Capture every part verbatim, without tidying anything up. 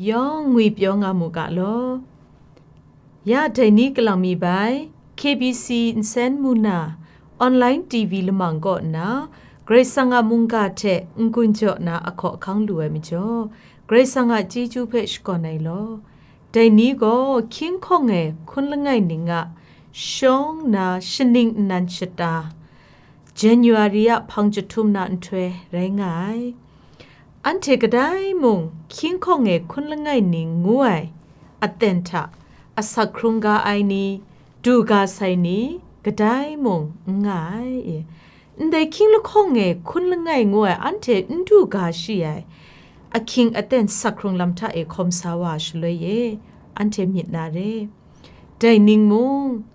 Yawng ngwi pyaw nga mu ga law. Ya dai ni kalang mi bai, K B C nsen mu na, online T V lamang kaw nna, Karai Kasang a mungga hte n-gun jaw na ahkaw ahkang lu ai majaw, Karai Kasang a chyeju hpe shakawn ai law. Dai ni gaw hkying hkawng e hkun langai ning a shawng na shaning nnan shata, January a hpang jahtum na nhtoi rai nga ai. Anhte kadai mung hkying hkawng e hkun langai ning ngu ai aten hta asak hkrung ga ai ni, du ga sai ni, kadai mung n nga ai. Ndai hkying lahkawng e hkun langai ngu ai anhte n du ga shi ai ahkying aten sak hkrung lam hta e hkawm sa wa shaloi e, anhte myit na re. Dai ning mung,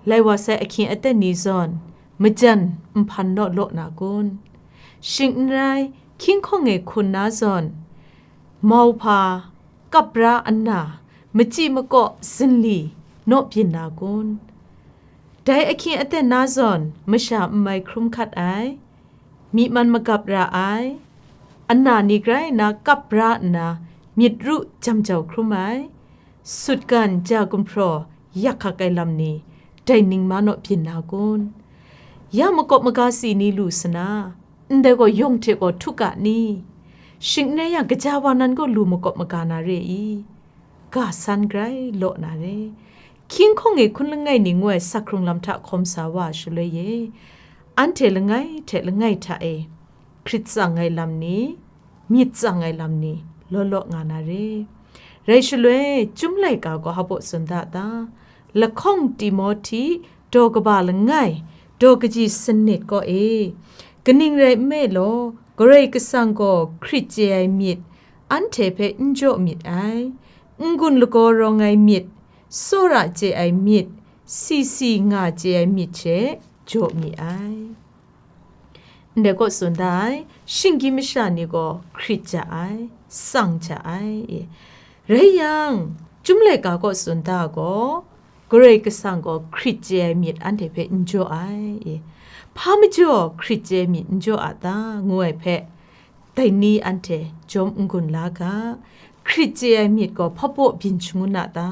lai wa sai ahkying aten ni zawn, majan nhpan naw law na kun? Shing n rai, hkying hkawng e hkun na zawn, mauhpa, kapra ana, machyi makaw zinli naw byin na kun? Dai ahkying aten na zawn, masha n mai hkrum hkat ai, myi man magap ra ai, ana ni grai nna kap ra nna myit ru jam jau hkrum ai, sutgan ja gumhpraw yak hkak ai lam ni, dai ning ma naw byin na kun? Ya makawp maga si ni lu sa na, ndai gaw yawng hte gaw htuk ga ni? Shing n rai yang, kaja wa nan gaw lu makawp maga na re i? Ga san grai law na re. Hkying hkawng e hkun langai ning ngu ai sak hkrung lam hta hkawm sa wa shaloi e, anhte langai hte langai hta e hkrit tsang ai lam ni, myit tsang ai lam ni, law law nga na re. Rai shaloi, Chyum laika gaw hpa baw tsun da ta? Lahkawng Timohti daw kaba langai, daw kaji sanit kaw e, kaning rai nme law, Karai Kasang gaw hkrit chye ai myit anhte hpe n jaw myit ai, n-gun lagaw rawng ai myit, tsawra chye ai myit, si si nga chye ai myit she jaw mi ai. Ndai kaw tsun da ai, shinggyim masha ni gaw hkrit ja ai, tsang ja ai. Rai yang, Chyum laika kaw tsun da gaw, Karai Kasang gaw hkrit chye ai myit anhte hpe n jaw ai. Hpa majaw hkrit chye ai myit n jaw a ta, ngu ai hpe, dai ni anhte jawm n-gun la ga. Hkrit chye ai myit gaw hpa baw byin shangun a ta?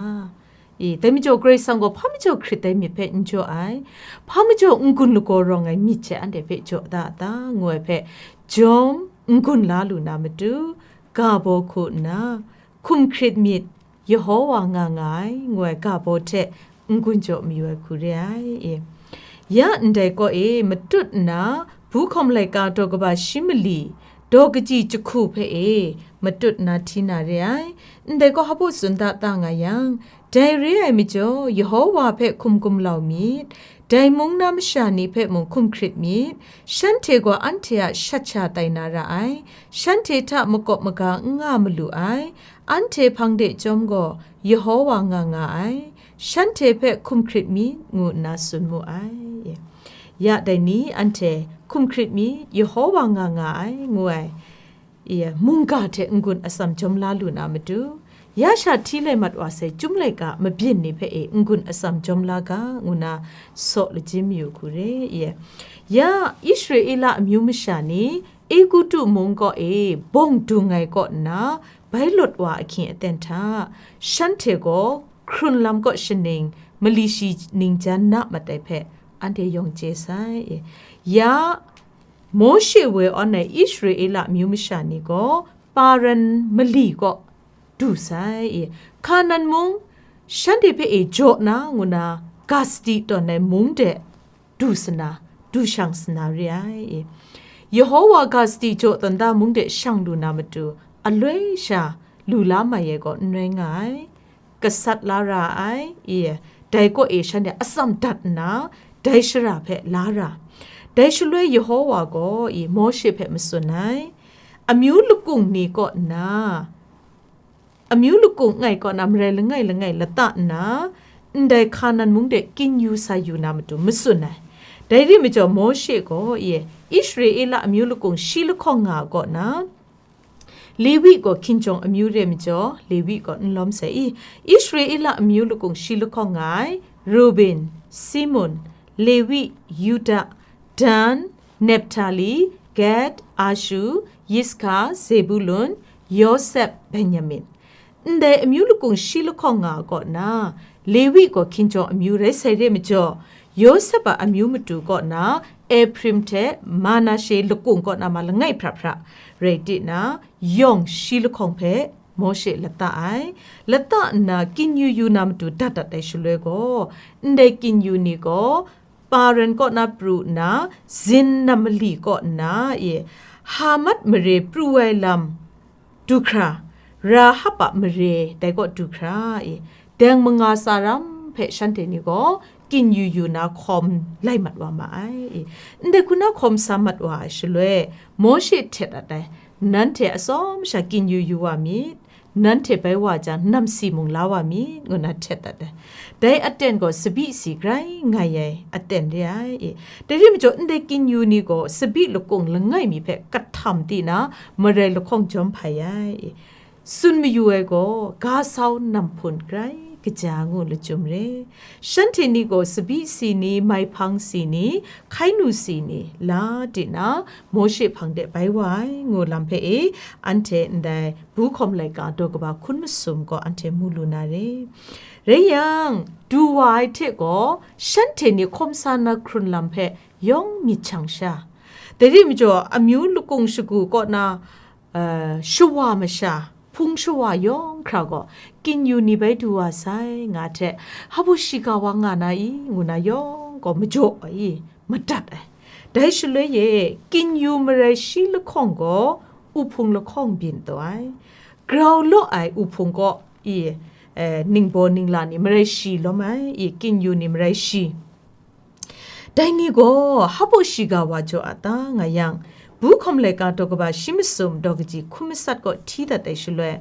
E, dai majaw Karai Kasang gaw hpa majaw hkrit ai myit hpe n jaw ai, hpa majaw n-gun lagaw rawng ai myit hte anhte hpe jaw da a ta, ngu ai hpe, jawm n-gun la lu na matu, ga baw hku nna, hkum hkrit myit, Yehowa nga nga ai, ngu ai ga baw hte n-gun jaw mayu ai hku re ai. E, ya ndai kaw e matut nna, bu hkawm laika daw kaba shi mali, daw kaji jahku hpe e matut nna hti na re ai. Ndai kaw hpa baw tsun da ta nga yang, dai re ai majaw, Yehowa hpe hkum gumlau myit, dai mung na masha ni hpe mung hkum hkrit myit, shanhte gaw anhte a shat sha tai na ra ai, shanhte hta makawp maga n nga malu ai, anhte hpang de chyawm gaw Yehowa nga nga ai, shanhte hpe hkum hkrit myit, ngu nna tsun mu ai. Ya dai ni anhte hkum hkrit myit, Yehowa nga nga ai, ngu ai, e, mungga hte n-gun atsam jawm la lu na matu, ya sha hti lai mat wa sai Chyum laika mabyin ni hpe e n-gun atsam jawm la ga, ngu na saw lajim mayu hku re. E, ya Israela amyu masha ni Egutu mung kaw e bawng dung ai kaw nna bai lawt wa ahkying aten hta, shanhte gaw hkrun lam kaw shaning mali shi ning jan na mat ai hpe anhte yawng chye sai. Ya Mawshe woi awn ai Israela amyu masha ni gaw Paran mali kaw du sai. Hkanan mung shanhte hpe e jaw na ngu na, Gasti tawn ai mung de du sana, du shang sana re ai. Yehowa Gasti jaw tawn da mung de shang lu na matu, aloi sha lu la mai ai gaw n rai nga ai. Gasat la ra ai, e, dai kaw e shanhte atsam dat nna, dai shara hpe la ra. Dai shaloi Yehowa gaw, e, Mawshe hpe matsun ai, amyu lakung ni kaw nna, amyu lakung ngai kaw na marai langai langai lata nna, ndai Hkanan mung de kyin yu sa yu na matu matsun ai. Dai ri majaw, Mawshe gaw, e, Israela amyu lakung shi lahkawng nga kaw na, Lewi gaw hkinjawng amyu re majaw, Lewi gaw n lawm sai i, Israela amyu lakung shi lahkawng nga ai, Ruben, Simun, Lewi, Yuda, Dan, Nephtali, Gad, Ashu, Yiska, Zebulun, Yosep, Benyamin. Ndai amyu lakung shi lahkawng nga ai kaw na, Lewi gaw hkinjawng amyu rai sai re majaw, Yawsep a amyu matu kaw na, Ehprim hte Manashe lakung kaw na ma langai hpra hpra rai ti na, yawng shi lahkawng hpe Mawshe lata ai. Lata nna, kinyu yu na matu dat dat ai shaloi gaw, ndai kinyu ni gaw Paran kaw na pru nna, Zin nam mali kaw nna, e, Hamat mare pru ai lam du hkra, Rahab a mare dai kaw du hkra, e, deng manga tsaram hpe shanhte ni gaw kinyu yu na hkawm lai mat wa ma ai. E, ndai hku na hkawm sa mat wa ai shaloi, Mawshe htet dat ai, nanhte atsawm sha kinyu yu wa myit, nanhte bai wa jang, namsi mung la wa myit, ngu na htet dat ai. Dai aten gaw tsabyi si grai ngai ai aten re ai. E, dai rai majaw, ndai kinyu ni gaw tsabyi lakung langai mi hpe kahtam ti na, marai lahkawng jawm hpai ai. E, tsun mayu ai gaw, ga sau nam hpun grai kaja ngu lachyum re. Shanhte ni gaw tsabyi si ni, maihpang si ni, hkainu si ni, la di na, Mawshe hpang de bai wa ai, ngu lam hpe e, anhte ndai bu hkawm laika daw kaba hkun masum gaw anhte mu lu na re. Rai yang, du wa ai hte gaw, shanhte ni hkawm sa na hkrun lam hpe yawng myit hkyang sha. Dai rai majaw, amyu lakung shagu kaw na, eh, shawa masha, hpung shawa yawng hkra gaw, kinyu ni bai du wa sai, nga hte, hpa shiga wa nga na i, ngu na yawng gaw majaw ai, madat ai. Dai shaloi e, kinyu marai shi lahkawng gaw, uhpung lahkawng byin taw ai. Grau law ai uhpung kaw i, eh, ningbaw ningla ni marai shi lawm ai, i, kinyu ni marai shi. Dai ni gaw hpa shiga wa jaw a ta nga yang, bu hkawm laika daw kaba shi masum daw kaji hkun masat kaw hti dat ai shaloi,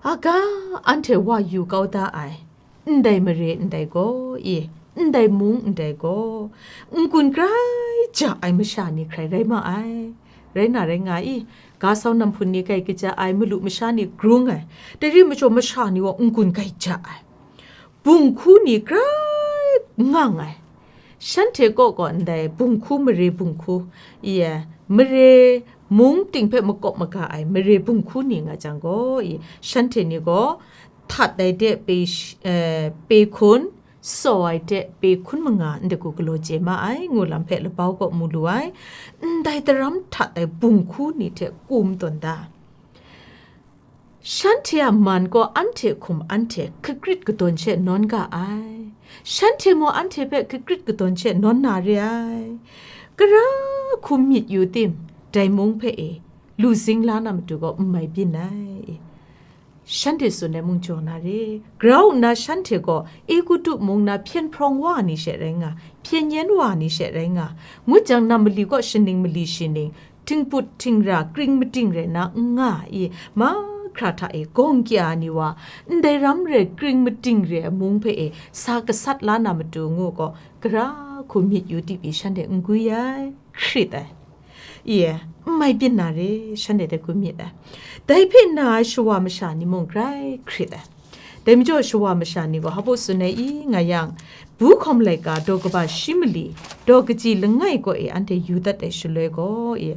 aga, anhte wa yu kau da ai, ndai mare ndai gaw, e, ndai mung ndai gaw, n-gun grai ja ai masha ni hkrai rai ma ai. Rai na rai nga i, ga sau nam hpun ni grai kaja ai, malu masha ni grung ai, dai rai majaw masha ni gaw n-gun grai ja ai. Bunghku ni grai ngang ai. Shanhte kaw kaw ndai bunghku, mare bunghku, i, mare mung ting hpe makawp maga ai mare bunghku ni nga jang gaw, i, shanhte ni gaw htat ai de pe sh-, eh, pe hkun, saw ai de pe hkun manga ndai hku galaw chye ma ai, ngu lam hpe labau kaw mu lu ai. Ndai daram htat ai bunghku ni hte kum tawn da. Shanhte a man gaw anhte hkum anhte hkagrit kadawn she nawn ga ai. Shanhte mung anhte hpe hkagrit kadawn she nawn na re ai. Gara hku myit yu tim, dai mung hpe e, lu zing la na matu gaw n mai byin ai. Shanhte tsun ai mung jaw na re. Grau nna shanhte gaw Egutu mung na hpyen hprawng wa ni she rai nga, hpyen yen wa ni she rai nga, ngut jang, nam mali kaw shaning mali shining, htingput htingra kring mating rai na n nga i, mahkra hta e gawng kya ni wa, ndai ram rai kring mating re ai mung hpe e sa gasat la na matu ngu gaw, gara hku myit yu di pyi shanhte n gwi ai, hkrit ai. Ye, n mai byin na re, shanhte hte hku myit ai. Dai hpe na ai shawa masha ni mung grai hkrit ai. Dai majaw shawa masha ni gaw hpa tsun ai i nga yang, bu hkawm laika daw kaba shi mali, daw kaji langai kaw e anhte yu dat ai shaloi gaw, e,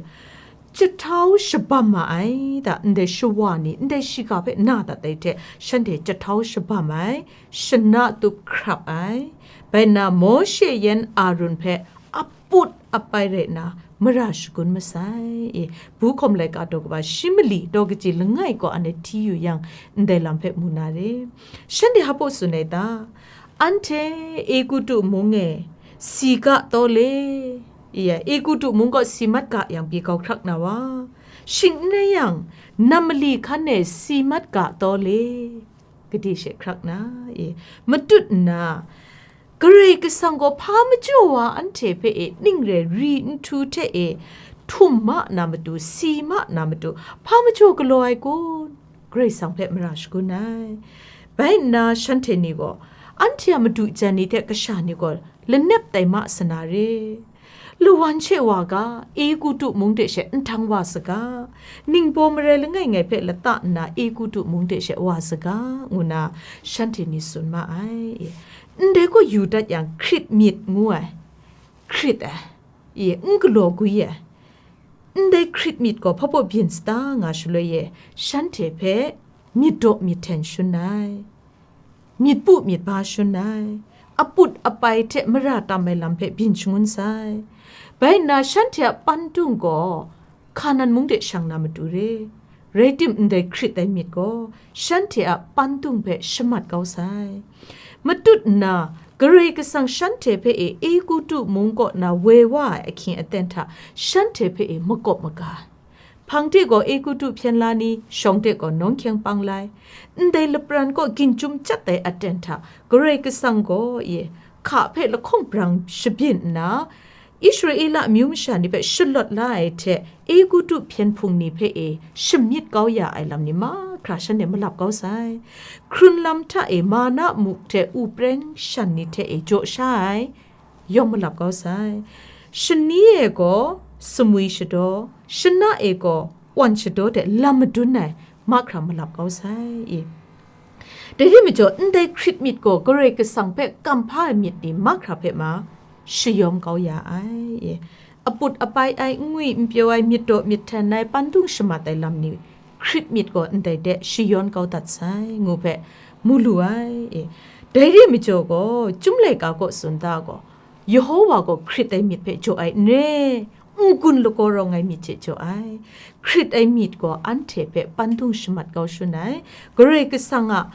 jahtau shabam ma ai da, ndai shawa ni, ndai shiga hpe na dat ai hte, shanhte jahtau shabam ai, shana tup hkrap ai, bai nna Mawshe yan Arun hpe aput apai rai nna, mara shagun masai. E, bu hkawm laika daw kaba shi mali, daw kaji langai kaw anhte hti yu yang, ndai lam hpe mu na re. Shanhte hpa tsun ai ta? Anhte Egutu mung e si ga taw le? Iya, Egutu mung kaw si mat ga yang pyi kau hkrak na wa? Shing n rai yang, nam mali hkan e si mat ga taw le? Gade she hkrak na, e, matut nna, Karai Kasang gaw hpa majaw wa anhte hpe e ning re ri nhtu hte e htum ma na matu, si ma na matu, hpa majaw galaw ai kun? Karai Kasang hpe mara shagun ai. Bai nna shanhte ni gaw, anhte a madu jan ni hte kasha ni gaw lanep tai ma sana re. Lawan she wa ga, Egutu mung de she nhtang wa saga, ningbaw marai langai ngai hpe lata nna Egutu mung de she wa saga, ngu na shanhte ni tsun ma ai. Ndai gaw yu dat yang, hkrit myit ngu ai, hkrit ai, e, n galaw gwi ai. Ndai hkrit myit gaw hpa byin sata nga shaloi e, shanhte hpe myit daw myit hten shun ai, myit pu myit ba shun ai, aput apai hte mara tam ai lam hpe byin shangun sai. Bai nna shanhte a pandung gaw Hkanan mung de shang na matu re, rai tim, ndai hkrit ai myit gaw shanhte a pandung hpe shamat kau sai. Matut nna, Karai Kasang shanhte hpe e Egutu mung kaw na woi wa ai ahkying aten hta shanhte hpe e makawp maga ai. Hpang de gaw Egutu hpyen la ni, shawng de gaw nawng hkyeng pang lai. Ndai lapran kaw ginchyum chyat ai aten hta Karai Kasang gaw e hka hpe lahkawng brang shabyin nna, Israela amyu masha ni hpe shalawt la ai hte, Egutu hpyen hpung ni hpe e shamyit kau ya ai lam ni mahkra shanhte malap kau sai. Hkrun lam hta e mana muk hte u preng shan ni hte e jaw sha ai, yawng malap kau sai. Shani e gaw sumwi shadaw, shana e gaw wan shadaw de lam madun ai mahkra malap kau sai. Dai ri majaw, ndai hkrit myit gaw Karai Kasang hpe kamhpa ai myit ni mahkra hpe ma shayawm kau ya ai. Aput apai ai, n ngwi n pyaw ai, myit daw myit hten ai, pandung shamat ai lam ni hkrit myit gaw ndai de shayawn kau dat sai, ngu hpe mu lu ai. Dai ri majaw gaw, Chyum laika kaw tsun da gaw, Yehowa gaw hkrit ai myit hpe jaw ai n re, n-gun lagaw rawng ai myit hte jaw ai. Hkrit ai myit gaw anhte hpe pandung shamat kau shun ai. Karai Kasang a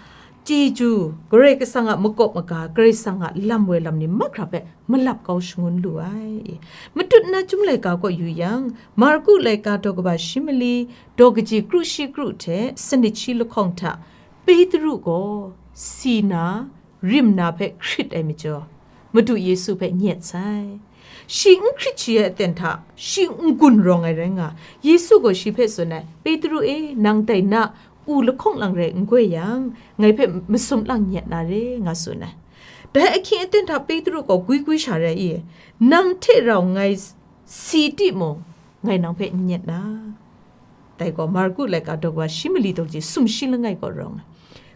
chyeju, Karai Kasang a makawp maga, Karai Kasang a lam woi lam ni mahkra hpe malap kau shangun lu ai. Matut nna Chyum laika kaw yu yang, Marku laika daw kaba shi mali, daw kaji kru shi kru hte sanit shi lahkawng hta, Petru gaw si na, rim na hpe hkrit ai majaw, Madu Yesu hpe nyet sai. Shi n hkrit shi ai aten hta, shi n-gun rawng ai rai nga, Yesu gaw shi hpe tsun ai, "Petru e, nang dai na u lahkawng lang rai n goi yang, ngai hpe masum lang nyet na re," nga tsun ai. Dai ahkying aten hta Petru gaw gwi gwi sha rai i, "Nang hte rau ngai si timung, ngai nang hpe n nyet na?" Dai gaw, Marku laika daw wa shi mali daw ji sumshi langai gaw rawng ai.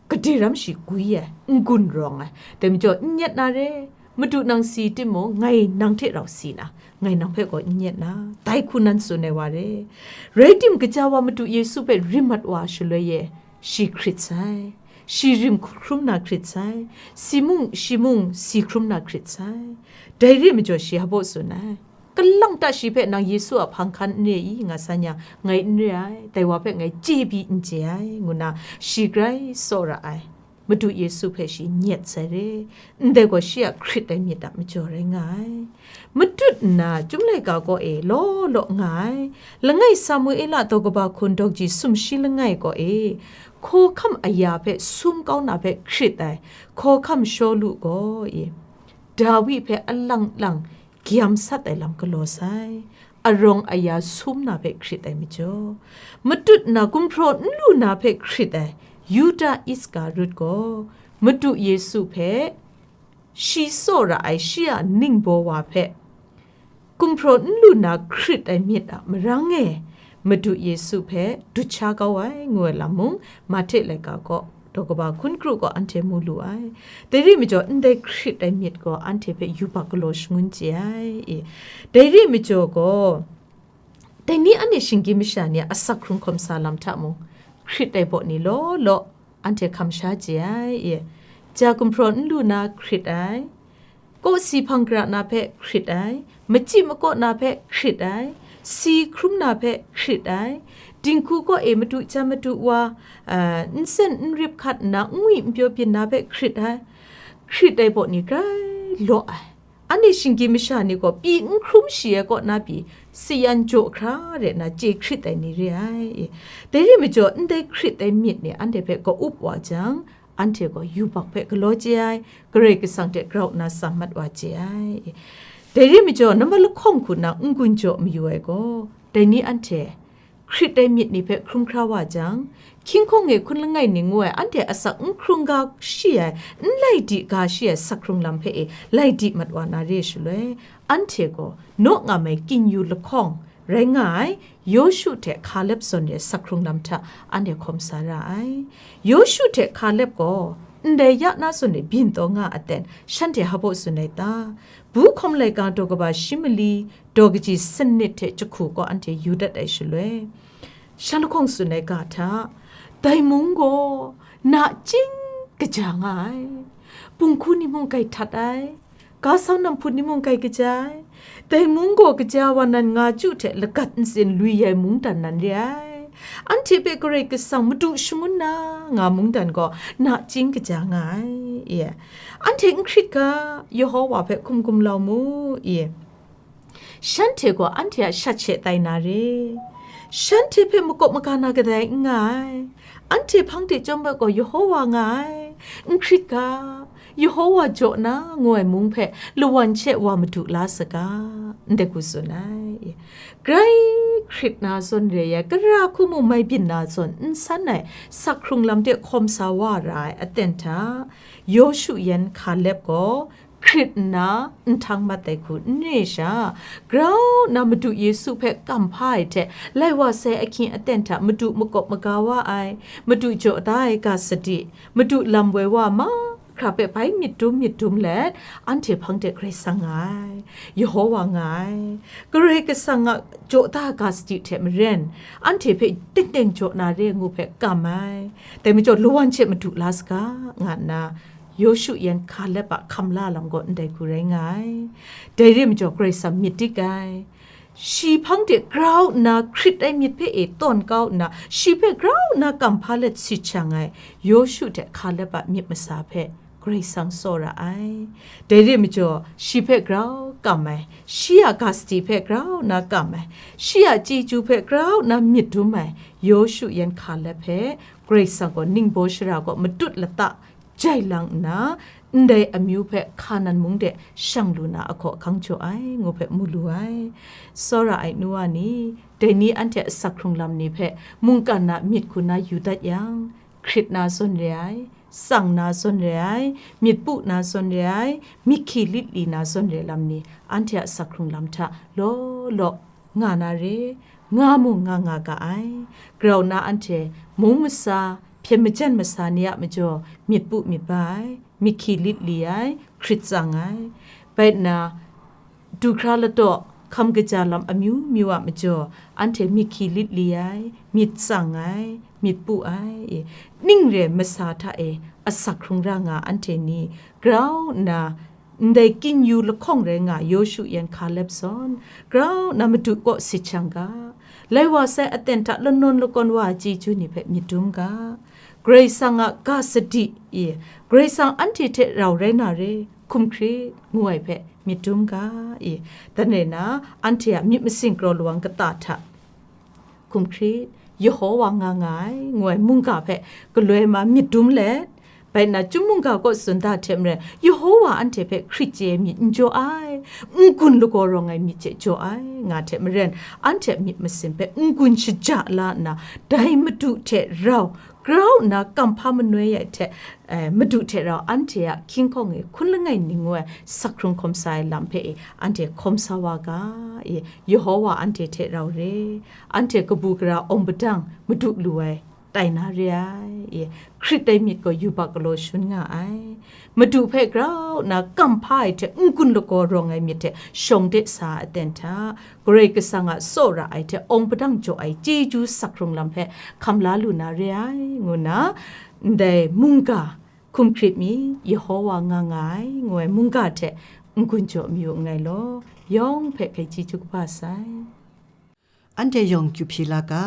Gade ram shi gwi ai, n-gun rawng ai. Dai majaw, n nyet na re, Madu nang si timung, ngai nang hte rau si na, ngai nang hpe gaw n nyet na, dai hku nan tsun ai wa re. Rai tim, gaja wa Madu Yesu hpe rim mat wa shaloi e, shi hkrit sai. Shi rim hkrum na hkrit sai. Si mung, shi mung si hkrum na hkrit sai. Dai re majaw, shi hpaw tsun ai. Kalang ta shi hpe nang Yesu a hpang hkan n re i, nga san yang, ngai n re ai, dai wa hpe ngai chye pyi n chye ai, ngu nna shi grai tsawra ai. Madu Yesu hpe shi nyet sai re, ndai gaw shi a hkrit ai myit a majaw rai nga ai. Matut nna, Chyum laika kaw e law law nga ai, langai Samuela daw kaba hkun daw ji sumshi langai kaw e, hkawhkam aya hpe sum kau na hpe hkrit ai, hkawhkam Shawlu gaw e, Dawi hpe alang lang gyam sat ai lam galaw sai, arawng aya sum na hpe hkrit ai majaw, matut na gumhpraw n lu na hpe hkrit ai Yuda Iskarut gaw Madu Yesu hpe shi tsawra ai shi a ningbaw wa hpe gumhpraw n lu na hkrit ai myit a marang e, Madu Yesu hpe dut sha kau ai, ngu ai lam mung, Mahte laika gaw, daw kaba hkun kru gaw anhte mu lu ai. Dai ri majaw, ndai hkrit ai myit gaw anhte hpe yubak galaw shangun chye ai. Dai ri majaw gaw, dai ni anhte shinggyim masha ni a asak hkrung hkawm sa lam hta mung, hkrit ai baw ni law law, anhte hkam sha chye ai. Ja gumhpraw n lu na hkrit ai, kawsi hpang gara na hpe hkrit ai, machyi makaw na hpe hkrit ai, si hkrum na hpe hkrit ai, dinghku kaw e madu jan madu wa, a, nsen n rip hkat nna n ngwi n pyaw byin na hpe hkrit ai, hkrit ai baw ni grai law ai. Anhte shinggyim masha ni gaw pyi n hkrum shi ai kaw na pyi, sayan jaw hkra re nna chye hkrit ai ni re ai. Dai ri majaw, ndai hkrit ai myit ni anhte hpe ka-up wa jang, anhte gaw yubak hpe galaw chye ai, Karai Kasang hte grau nna tsam mat wa chye ai. Dai ri majaw, nambat lahkawng hku nna n-gun jaw mayu ai gaw, dai ni anhte hkrit ai myit ni hpe hkrum hkra wa jang, hkying hkawng e hkun langai ning ngu ai anhte asak n hkrung ga shi ai, n lai di ga shi ai sak hkrung lam hpe e lai di mat wa na re shaloi, anhte gaw naw ngam ai kyin yu lahkawng rai nga ai Yawshu hte Hkalep zawn re sak hkrung lam hta anhte hkawm sa ra ai. Yawshu hte Hkalep gaw ndai ya na zawn re byin taw nga aten shanhte hpa baw tsun ai ta? Bu hkawm laika daw kaba shi mali, daw kaji sanit hte jahku gaw anhte yu dat ai shaloi, shan lahkawng tsun ai ga hta, Dai mung gaw nachying kaja nga ai. Punghku ni mung grai htat ai, ga sau namhpun ni mung grai kaja ai. Dai mung gaw kaja wa nan nga chyu hte lagat ntsin lui ai mungdan nan re ai. Anhte hpe Karai Kasang madu shangun na nga mungdan gaw nachying kaja nga ai. Ye. Anhte n hkrit ga, Yehowa hpe hkum gumlau mu. Ye. Shanhte gaw anhte a shat she tai na re. Shanhte hpe makawp maga na kadai n nga ai. Anhte hpang de chyawm bai gaw Yehowa nga ai. N hkrit ga, Yehowa jaw na ngu ai mung hpe lawan she wa madu la saga, ndai hku tsun ai. Grai hkrit na zawn re ai, gara hku mung mai byin na zawn n san ai, sak hkrung lam de hkawm sa wa ra ai aten hta, Yawshu yan Hkaleb gaw hkrit nna nhtang mat ai hku n re sha, grau nna Madu Yesu hpe kamhpa ai hte, lai wa sai ahkying aten hta Madu makawp maga wa ai, Madu jaw da ai ga sadi, Madu lam woi wa mahkra hpe bai myit dum myit dum let, anhte hpang de Karai Kasang nga ai, Yehowa nga ai. Karai Kasang a jaw da ga sadi hte maren, anhte hpe teng teng jaw na re ngu hpe kam ai. Dai majaw, lawan she madu la saga, nga nna, Yawshu yan Hkaleb a hkam la lam gaw ndai hku rai nga ai. Dai re majaw, Karai Kasang myit dik ai. Shi hpang de grau nna hkrit ai myit hpe e tawn kau nna, shi hpe grau nna kamhpa let sit shang ai Yawshu hte Hkaleb a myit masa hpe Karai Kasang tsawra ai. Dai re majaw, shi hpe grau kam ai, shi a ga sadi hpe grau nna kam ai, shi a chyeju hpe grau nna myit dum ai Yawshu yan Hkaleb hpe Karai Kasang gaw ningbaw shara gaw matut lata jai lang nna, ndai amyu hpe Hkanan mung de shang lu na ahkaw ahkang jaw ai, ngu hpe mu lu ai. Tsawra ai nu wa ni, dai ni anhte a sak hkrung lam ni hpe mungkan a myit hku na yu dat yang, hkrit na zawn re ai, tsang na zawn re ai, myit pu na zawn re ai, myit hki lit li na zawn re lam ni, anhte a sak hkrung lam hta law law nga na re, nga mung nga nga ga ai. Grau na anhte mung masa, hpyen majan masa ni a majaw myit pu myit ba ai, myit hki lit li ai, hkrit tsang ai. Bai nna, du hkra ladaw, hkam kaja lam amyu myu a majaw, anhte myit hki lit li ai, myit tsang ai, myit pu ai. Ning re masa hta e asak hkrung ra nga anhte ni, grau nna, ndai kyin yu lahkawng rai nga Yawshu yan Hkaleb zawn, grau nna Madu kaw sit shang ga, lai wa sai aten hta lanawn lakawn wa ai chyeju ni hpe myit dum ga, Karai Kasang a ga sadi e, Karai Kasang anhte hte rau rai na re, hkum hkrit, ngu ai hpe myit dum ga e, dan rai nna, anhte a myit masin kraw lawang kata hta, hkum hkrit, Yehowa nga nga ai, ngu ai mungga hpe galoi ma myit dum let, bai nna, chyum mungga kaw tsun da hte maren, Yehowa anhte hpe hkrit chye ai myit n jaw ai, n-gun lagaw rawng ai myit hte jaw ai, nga hte maren, anhte a myit masin hpe n-gun shaja la nna, dai Madu hte rau grau nna kamhpa manoi ai hte, eh, Madu hte rau anhte a hkying hkawng e hkun langai ning ngu ai sak hkrung hkawm sa ai lam hpe e, anhte hkawm sa wa ga e, Yehowa anhte hte rau re, anhte kabu gara awng padang madu lu ai tai na re ai e, hkrit ai myit gaw yubak galaw shun nga ai. Madu hpe grau nna kamhpa ai hte n-gun lagaw rawng ai myit hte shawng de sa ai aten hta, Karai Kasang a tsawra ai hte awng padang jaw ai chyeju sak hkrung lam hpe hkam la lu na re ai, ngu nna, ndai mungga hkum hkrit mi, Yehowa nga nga ai, ngu ai mungga hte n-gun jaw mayu nngai law, yawng hpe hkai chyeju kaba sai. Anhte yawng kyu hpyi la ga.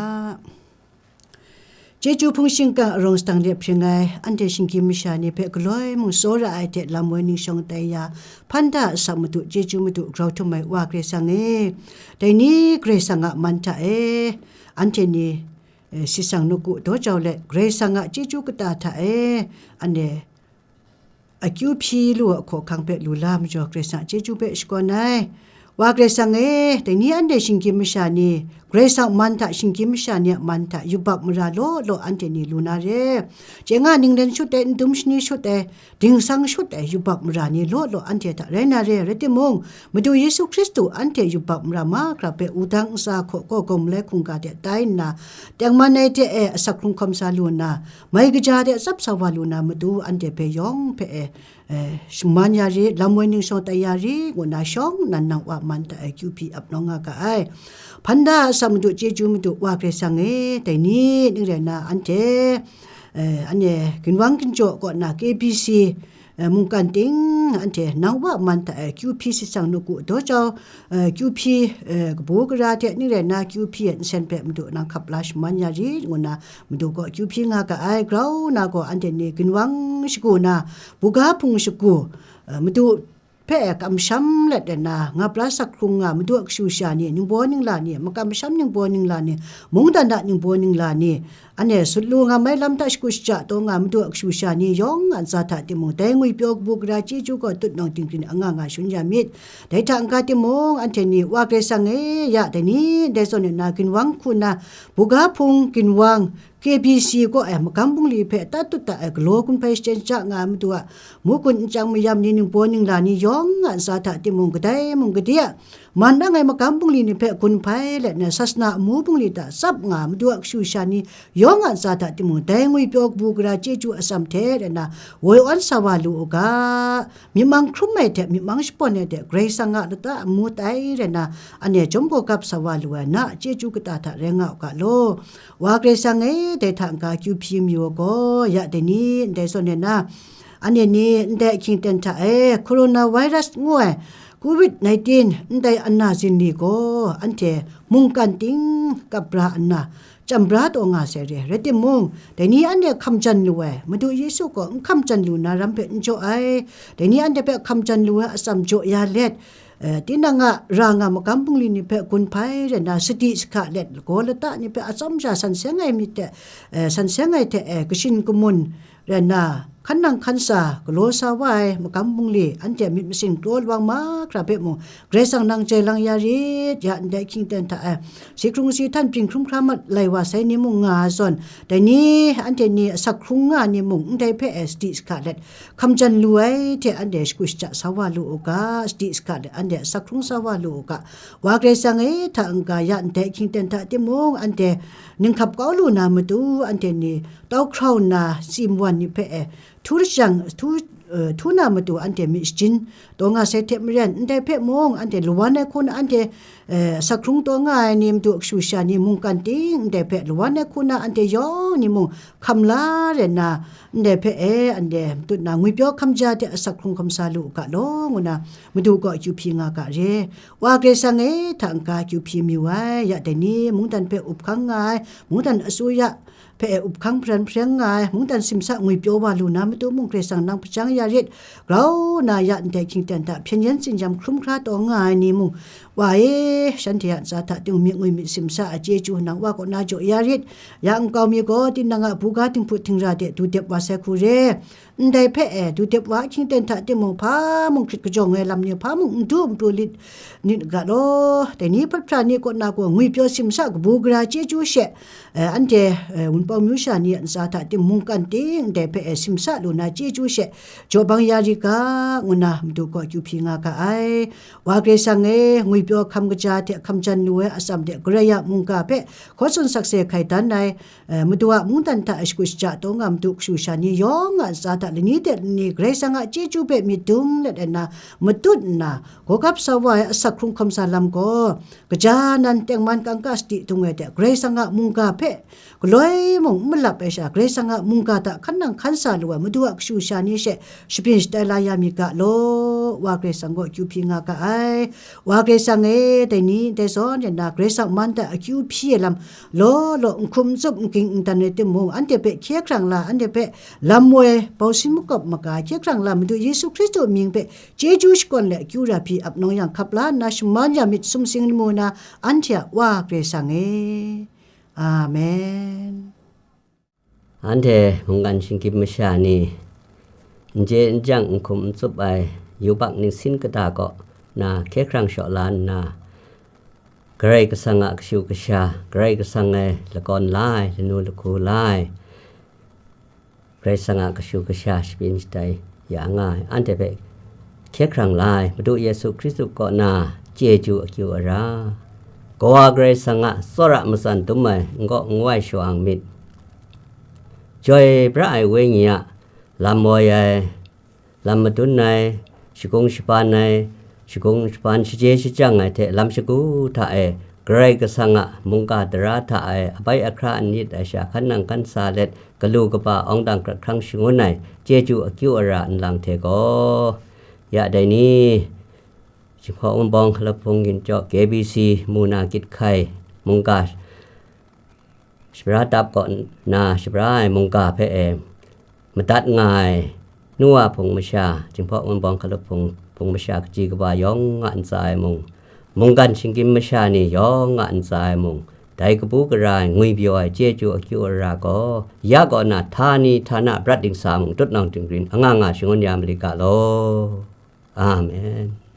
Chyeju hpung shingkang arawng sadang de hpring ai, anhte shinggyim masha ni hpe galoi mung tsawra ai hte lam woi ningshawng tai ya, hpan da asak madu, chyeju madu, grau htum ai Wa Karai Kasang e, dai ni Karai Kasang a man hta e, anhte ni, eh, sit sang nawku daw jau let, Karai Kasang a chyeju kata hta e, anhte akyu hpyi lu a hkawhkang hpe lu la majaw, Karai Kasang a chyeju hpe shakawn ai. Wa Karai Kasang e, dai ni anhte shinggyim masha ni, Karai Kasang man hta, shinggyim masha ni a man hta, yubak mara law law anhte ni lu na re. Chye nga, ninglen shut ai, n dum shani shut ai, dingsang shut ai, yubak mara ni law law anhte hta rai na re. Rai timung, Madu Yesu Hkristu anhte yubak mara mahkra hpe wudang ntsa hkaw kaw gawm malai hkungga de tai nna, tengman ai hte e asak hkrung hkawm sa lu nna, mai kaja de tsap sa wa lu na matu anhte hpe yawng hpe e, eh, shaman ya rit, lam woi ningshawng tai ya rit, ngu na shawng nnan nang wa man ta ai kyu hpyi ap nawng nga ga ai. Hpan da a sa madu, chyeju madu, wa Karai Kasang e, dai ni ning rai na anhte, eh, ane ginwang ginjaw kaw na K B C, eh, mungkan ting anhte nang wa man ta ai kyu hpyi sit sang nu ku daw jau, eh, kyu hpyi, eh, kabu gara hte ning rai na kyu hpyi e nsen hpe madu nang hkap la shaman ya rit, ngu na madu gaw kyu hpyi nga ga ai. Grau na gaw anhte ni ginwang shagu na, buga hpung shagu, eh, madu hpe kamsham let na, nga pra sak hkrung nga madu a kashu sha ni, ningbaw ningla ni, makamsham ningbaw ningla ni, mungdan a ningbaw ningla ni, ane sut lu nga mai lam hta shagu shaja taw nga madu a kashu sha ni yawng a ntsa hta timung, dai ngwipyaw kabu gara chyeju gaw tutnawng dinghpring anga nga shun ya myit. Dai hta n-ga timung, anhte ni, wa Karai Kasang e, ya dai ni ndai zawn e na ginwang hku na, buga hpung ginwang, K B C kaw ai magam bungli hpe tat tut ta ai galaw gun hpai shachyen shaja nga ai madu a, mukun nchyang mayam ni, ningbaw ningla ni yawng a ntsa hta timung, kadai mung gade a man ang ai magam bungli ni hpe gun hpai let na, sasana amu bungli hta tsap nga ai madu a kashu sha ni yawng a ntsa hta timung, dai ngwipyaw kabu gara chyeju atsam hte rai na, woi awn sa wa lu u ga. Myi mang hkrum ai hte myi mang shapawn ai hte Karai Kasang a lata amu tai rai na, ane chyawm gaw gap sa wa lu ai na a chyeju kata hta rai nga u ga law. Wa Karai Kasang e, dai hta n-ga kyu hpyi mayu ai gaw, ya dai ni ndai zawn e na, ane ni ndai ahkying ten hta e coronavirus ngu ai covid nineteen ndai ana zin ni gaw, anhte mungkan ting kap bra nna, chyam bra taw nga sai re. Rai timung, dai ni anhte hkam jan lu ai, Madu Yesu gaw n hkam jan lu na ram hpe n jaw ai, dai ni anhte hpe hkam jan lu ai atsam jaw ya let, eh, tinang a ra nga magam bungli ni hpe gun hpai rai na, sadi sahka let lagaw lata ni hpe atsawm sha san seng ai myit hte, eh, san seng ai hte, eh, kashin kamun rai na, hkan nang hkan sa, galaw sa wa ai magam bungli, anhte myit masin kraw lawang mahkra hpe mung, Karai Kasang nang jai lang ya rit, ya ndai ahkying ten hta e, si hkrung si htan byin hkrum hkra mat lai wa sai ni mung nga ai zawn, dai ni, anhte ni asak hkrung nga ni mung, ndai hpe e sadi sahka let, hkam jan lu ai hte anhte shagu shaja sa wa lu u ga, sadi sahka let anhte asak hkrung sa wa lu u ga, wa Karai Kasang e, hta n-ga ya ndai ahkying ten hta timung, anhte ninghkap kau lu na matu, anhte ni tau hkrau nna, tsi mawan ni hpe e, htu lajang, htu, eh, htu na matu anhte myit shajin taw nga sai hte maren, ndai hpe mung anhte lawan ai hku na anhte, eh, asak hkrung taw nga ai ni, madu kashu sha ni, mungkan ting ndai hpe lawan ai hku na anhte yawng ni mung hkam la rai nna, ndai hpe e, anhte matut na ngwipyaw hkam ja hte asak hkrung hkam sa lu u ga law, ngu na Madu gaw akyu hpyi nga ga re. Wa Karai Kasang e, hta n-ga akyu hpyi mayu ai, ya dai ni, mungdan hpe up hkang nga ai, mungdan asuya hpe e up hkang hparan hpareng nga ai, mungdan simsa ngwipyaw wa lu na matu mung Karai Kasang nang hpajang ya rit, grau na ya ndai hkying ten hta hpyen yen tsin-yam hkrum hkra taw nga ai ni mung, Wa e, shanhte a ntsa hta ting myit ngwi myit simsa a chyeju nang Wa kaw na jaw ya rit, ya nkau mi gaw tinang a buga dinghput dinghpra de du dep wa sai hku re, ndai hpe e, du dep wa ahkying ten hta timung, hpa mung hkrit kajawng ai lam ni, hpa mung n du n pru lit nit ga law, dai ni hpat hpra ni kaw na gaw ngwipyaw simsa kabu gara chyeju she, eh, anhte, eh, wunpawng amyu sha ni a ntsa hta tim mungkan ting ndai hpe, eh, simsa lu na chyeju she, jaw bang ya ri ga, ngu na Madu gaw akyu hpyi nga ga ai. Wa Karai Kasang e, ngwipyaw hkam kaja hte hkam jan lu ai atsam de Karai a mungga hpe hkaw tsun sakse hkai dan ai, eh, Madu a mungdan hta e shagu shaja taw nga Madu kashu sha ni yawng a ntsa hta lani de lani Karai Kasang a chyeju hpe myit dum let ai na, matut nna, gawgap sa wa ai asak hkrung hkam sa lam gaw, kaja nan tengman kangka sadi dung ai de Karai Kasang a mungga hpe galoi mung n malap ai sha, Karai Kasang a mungga hta hkan nang hkan sa lu ai Madu a kashu sha ni she shabyin shatai la ya mi ga law, Wa Karai Kasang gaw akyu hpyi nga ga ai. Wa Karai Kasang e, dai ni ndai zawn rai nna, Karai Kasang man hta akyu hpyi ai lam law law, n hkum n tsup, n ging n dan rai timung, anhte hpe hkye hkrang la, anhte hpe lam woi, bausin makawp maga hkye hkrang la, Madu Yesu Hkristu mying hpe chyeju shakawn le akyu ra hpyi ap nawng yang hkap la nna shaman ya myit sumsing lamu na, anhte a Wa Karai Kasang e. Amen. Anhte mungkan shinggyim masha ni, n chye n jang, n hkum n tsup ai yubak ningsin kata kaw na hkye hkrang shaw la nna, Karai Kasang a kashu kasha, Karai Kasang e lakawn la ai, lanu lahku la ai, Karai Kasang a kashu kasha shabyin shatai ya nga ai, anhte hpe hkye hkrang la ai, Madu Yesu Hkristu kaw na chyeju akyu ara, Kawa Karai Kasang a tsawra matsan dum ai n-gaw n-gawai shawa ang myit. Chyoi pra ai Wenyi a lam woi ai, tam madun ai, shagung shaban ai, shagung shaban shaje shajang ai hte lam shagu hta e, Karai Kasang a mungga dara hta e abai ahkra n yit ai sha hkan nang hkan sa let, galu kaba awng dang hkrat hkrang shangun ai chyeju akyu ara nlang hte gaw, ya dai ni, Jinghpaw Wunpawng Hkalap Hpung Ginchawk K B C mu na gyit hkai mungga shabra dap kaw na shabra ai mungga hpe e madat nga ai, nu wa hpung masha, Jinghpaw Wunpawng Hkalap Hpung, hpung masha kaji kaba yawng a ntsa e mung, mungkan shinggyim masha ni yawng a ntsa e mung, dai kabu gara ai ngwi pyaw ai chyeju akyu ara gaw, ya kaw na htani htana brat dingsa mung tutnawng tingrin anga nga shangun ya mali ga law. Amen.